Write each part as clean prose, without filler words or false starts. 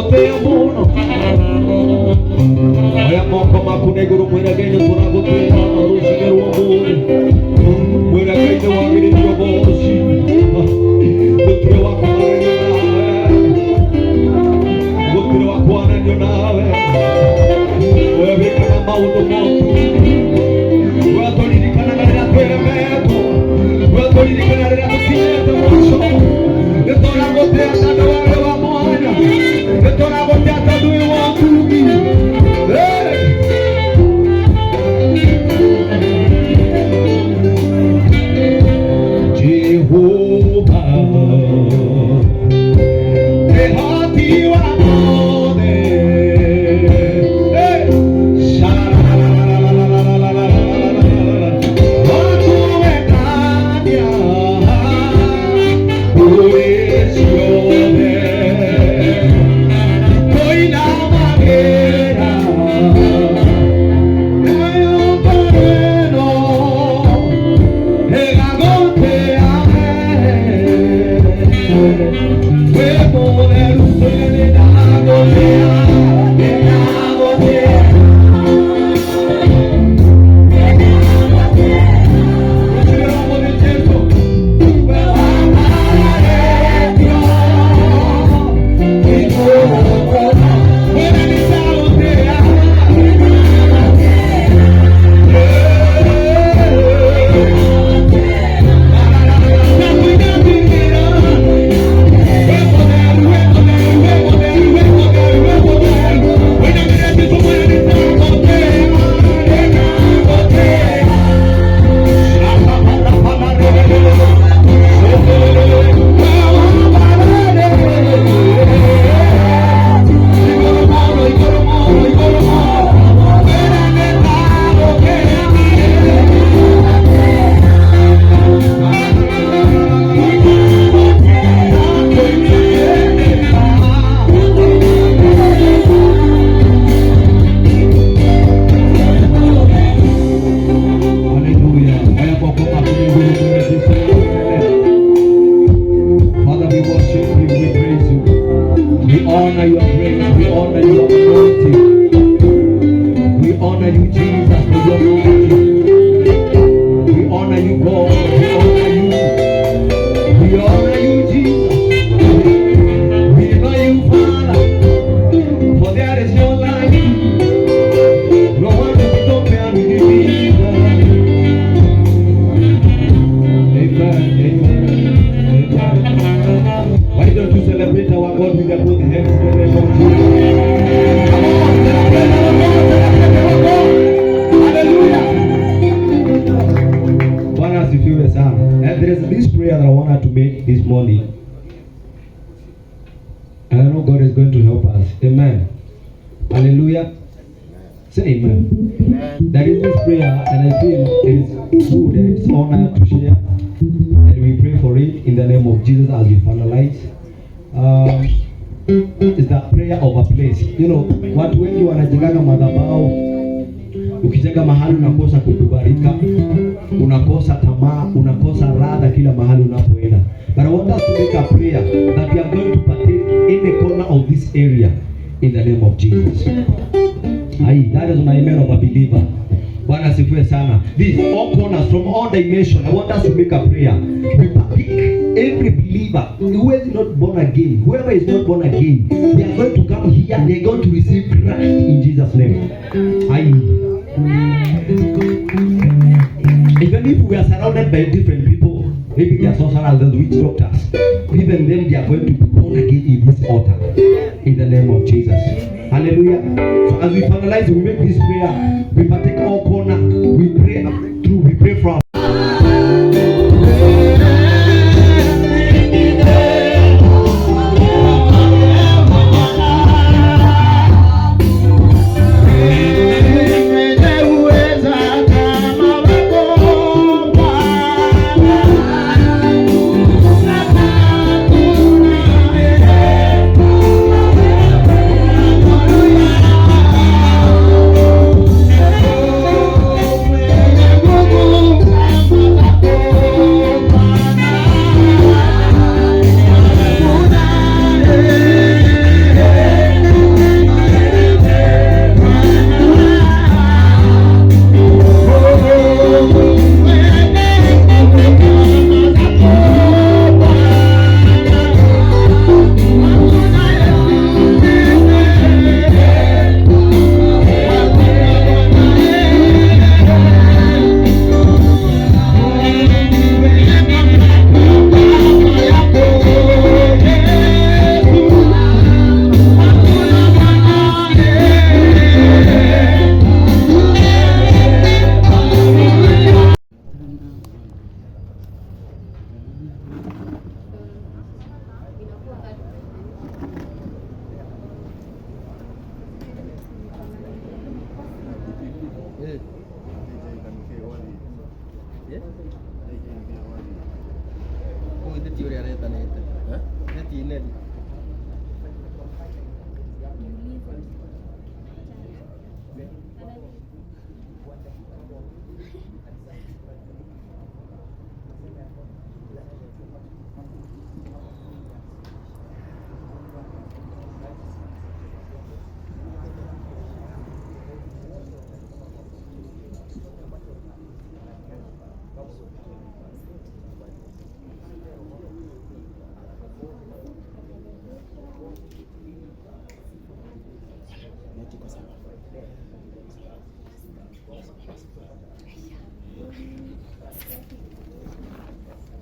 Tũragũtĩa mũno. Oya moko maku na igũrũ mwĩre Ngai nĩ tũragũtĩa rũcinĩ rwa ũmũthĩ. Mwĩre Ngai nĩ wagĩrĩire ũgoci. Gũtirĩ wa kũharanio nawe. Gũtirĩ wa kũharanio nawe. We wĩkaga maũndũ moku. We tũririkanaga rĩrĩa twĩremetwo. We tũririkanaga rĩrĩa tũkinyĩte mũico. Nĩ tũragũtĩa tondũ warĩ wa mwanya. Nĩ tũragũtĩa tondũ wĩ wa ũtugi. Hey! Jehova, Ehoti wa mothe. Hey! Sha-la-la-la-la-la-la-la-la-la-la-la. Watu wekania, kuri ciothe. Koinamagĩra, nayo ngoro ĩno Hallelujah. Father, we worship you, we praise you. We honor your grace, we honor your anointing. We honor you, Jesus, for your anointing. We honor you, God. We honor you. We honor you, Jesus. We honor you, Father. For there is no like you. No one to be compared with you, Jesus. Amen. Amen. Amen. Why don't you celebrate our God with the both hands in the name of Jesus? Come on, celebrate our God, celebrate our God. Hallelujah. Bwana asifiwe sana. And there is this prayer that I wanted to make this morning. And I know God is going to help us. Amen. Hallelujah. Say amen. There is this prayer, and I feel it is good and it's honor to share. And we pray for it in the name of Jesus as we finalize. Is the prayer of a place. You know, watu wengi wanajengaga madhabahu. Ukijenga mahali unakosa kukubalika, unakosa tamaa, unakosa radha kila mahali unapoenda. But I want us to make a prayer that we are going to partake in the corner of this area in the name of Jesus. Ai, that is my amen of a believer. Bwana asifiwe sana. These all corners from all dimension. I want us to make a prayer. We pick every believer who is not born again, whoever is not born again, they are going to come here, they are going to receive Christ in Jesus' name. Ai. Even if we are surrounded by different people, maybe they are sorcerers, the witch doctors, even them they are going to be born again in this altar. In the name of Jesus. Hallelujah. So as we finalize, we make this prayer. We partake all corner. We pray a breakthrough. We pray for our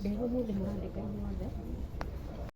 Ndĩrũmũthĩ mũrandĩka inyuothe.